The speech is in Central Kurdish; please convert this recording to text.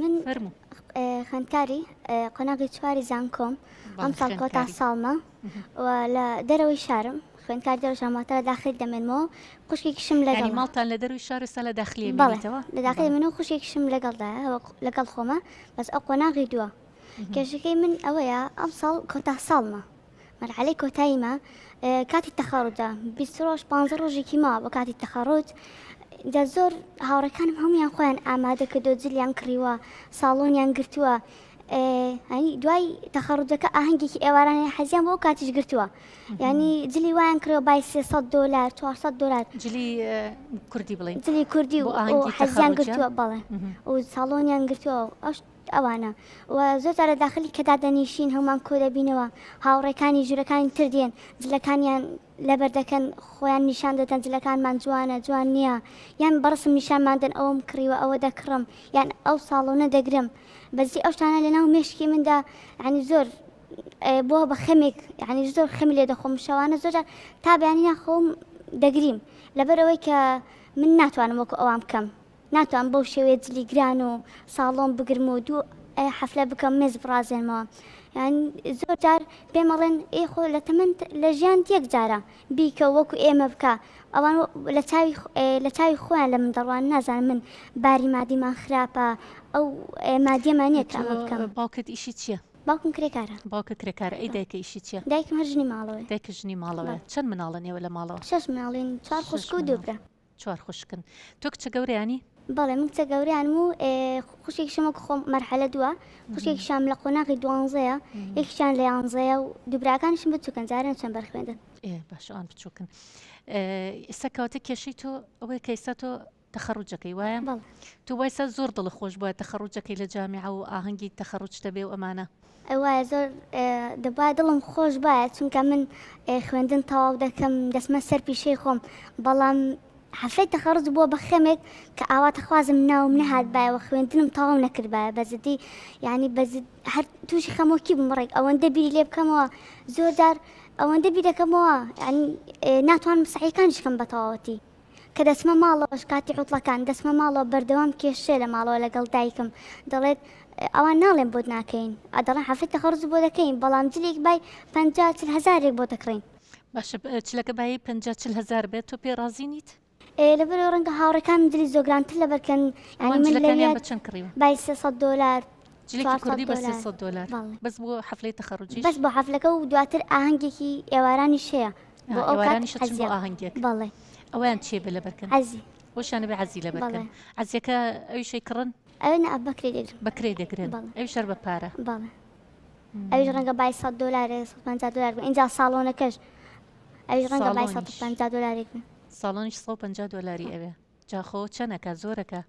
من فەرموو. خوێندکاری قۆناغی چواری زانکۆم بەڵێ ئەمساڵ کۆتا خوێندکاری. ساڵمە و لە دەرەوەی شارم خوێندکاری دەرەوەی شارم واتە لە داخلی دەمێنمەوە خوشکێکیشم یانی لەگەڵە. ماڵتان لە دەرەوەی شار ئێستا لە داخلیە بەڵێ مێنیتەوە؟ لە داخلی بەڵێ. دەمێنەوە خوشکێکیشم لەگەڵدایە وەک لەگەڵ خۆمە بەس ئەو قۆناغی دووە کێشەکەی من ئەوەیە ئەمساڵ کۆتا ساڵمە مەرحەلەی کۆتاییمە کاتی تەخەڕوجە 20 ڕۆژ 15 ڕۆژێکی ماوە بۆ کاتی تەخەڕوج جا زۆر هاوڕێکانم هەمویان خۆیان ئامادە کردو جلیان کڕیوە ساڵۆنیان گرتووە ینی دوای تەخەڕوجەکە ئاهەنگێکی ئێوارانی حەزیان بۆ کاتیش گرتووە ینی جلی وایان کڕیوە بای 300 دلار 400 دلار جلی کوردی بڵێن جلی کوردی و حەزیان گرتووە بەڵێ و ساڵۆنیان گرتووە ئەو ئەوانە و زۆر جار لە داخلی کە دادەنیشین هەموومان کۆ دەبینەوە هاوڕێکانی ژوورەکانی تر دێن جلەکانیان لەبەر دەکەن خۆیان نیشان دەدەن جلەکانمان جوانە جوان نییە یان بەڕسم نیشانمان دەن ئەوەم کڕیوە ئەوە دەکڕم یان ئەو ساڵۆنە دەگرم بەزی ئەو شتانە لەناو مێشکی مندا یعنی زۆر بووە بە خەمێک یعنی زۆر خەمی لێ دەخۆم شەوانە زۆر جار تا بەیانی ناخەوم دەگریم لەبەرئەوەی کە من ناتوانم وەکو ئەوان بکەم ناتوانم بەو شێوەیە جلی گران و ساڵۆن بگرم و دوو حەفلە بکەم مێز بڕازێنمەوە یان زۆر جار پێم ئەڵێن ئێ خۆ لە تەمەن لە ژیان یەک جارە بیکە وەکو ئێمە بکە ئەوان لە چاوی لە چاوی خۆیان لە من دەڕوان نازانن من باری مادیمان خراپە ئەو مادیەمان نییە کە ئەمە بکەم. باوکت ئیشی چییە؟ باوکم کرێکارە. باوکت کرێکارە ئەی دایکە ئیشی چییە؟ دایکم هەر ژنی ماڵەوەیە. دایکت ژنی ماڵەوەیە. چەند مناڵن ئێوە لە ماڵەوە؟ شەش مناڵین چوار خوشک و دوو برا. چوار خوشکن تۆ کچە گەورەیانی؟ بەڵێ من کچە گەورەیانم و خوشکێکیشم وەک خۆم مەرحەلە دووە خوشکێکیشیان لە قۆناغی دوانزەیە یەکیشیان لە یانزەیە و دوو براکانیشم بچووکن جارێ نەچوون بەر خوێندن. ئێ باشە ئەوان بچووکن ئێستا کەواتە کێشەی تۆ ئەوەیە کە ئێستا تۆ تەخەڕوجەکەی وایە؟ بەڵێ. تۆ وایسا زۆر دڵت خۆش بوایە تەخەڕوجەکەی لە جامیعە و ئاهەنگی تەخەڕوج دەبێ و ئەمانە. وایە زۆر دەبوایە دڵم خۆش بایە چونکە من خوێندن تەواو دەکەم دەچمە سەر پیشەی خۆم بەڵام حەفلەی تەخەڕوج بووە بە خەمێک کە ئاواتەخوازم ناوم نەهاتبایەوە خوێندنم تەواو نەکردبایە بە جدی یعنی بە هەر تووشی خەمۆکی بووم ڕێک ئەوەندە بیری لێ بکەمەوە زۆر جار ئەوەندە بیرەکەمەوە یعنی ناتوانم سەعیەکانیش کەم بە تەواوەتی. کە دەچمە ماڵەوەش کاتی عوتڵەکان دەچمە ماڵەوە بەردەوام کێشەیە لە ماڵەوە لەگەڵ دایکم دەڵێت ئەوان ناڵێن بۆت ناکەین دەڵێن حەفلەی تەخەڕوج بۆ دەکەین بەڵام جلێک بای 50 40 هەزارێک بۆ دەکڕین. باشە چلەکە بایی 50 40 هەزار بێت تۆ پێی ڕازی نیت؟ ئێ لەبەرئەوەی ڕەنگە هاوڕێکانم جلی زۆر گرانتر لەبەر کەن یانی ئەوان من جلەکانیان لەویا بە چەند کڕیوە؟ بای 300 دۆلار جلێکی 400 کوردی بە دۆلار 300 دۆلار بەڵێ بەس بۆ حەفلەی تەخەڕوجیش؟ بەس بۆ حەفلەکە و دواتر ئاهەنگێکی ئێوارانیش هەیە بۆ ئەو کات ئێوارانیش ئەچن بۆ عەزیە ئاهەنگێک بەڵێ ئەوەیان چیە بێ لەبەرکەن؟ عەزی خۆشیان ئەبێ عەزی لەبەر بەڵێ کەن عەزیەکە ئەویش ئەیکڕن؟ ئەوێ نا بە کرێ دەگرن بە کرێ دەگرن بەڵێ ئەویش هەر بە پارە بەڵێ ئەویش ڕەنگە بای 100 دۆلارێ 150 دۆلار بێ ئینجا ساڵۆنەکەش ئەویش ڕەنگە بای ساڵۆنیش 150 دۆلارێک بێ ساڵۆنیش 150 دۆلاری ئەوێ جا خۆ چەنەکە زۆرەکە.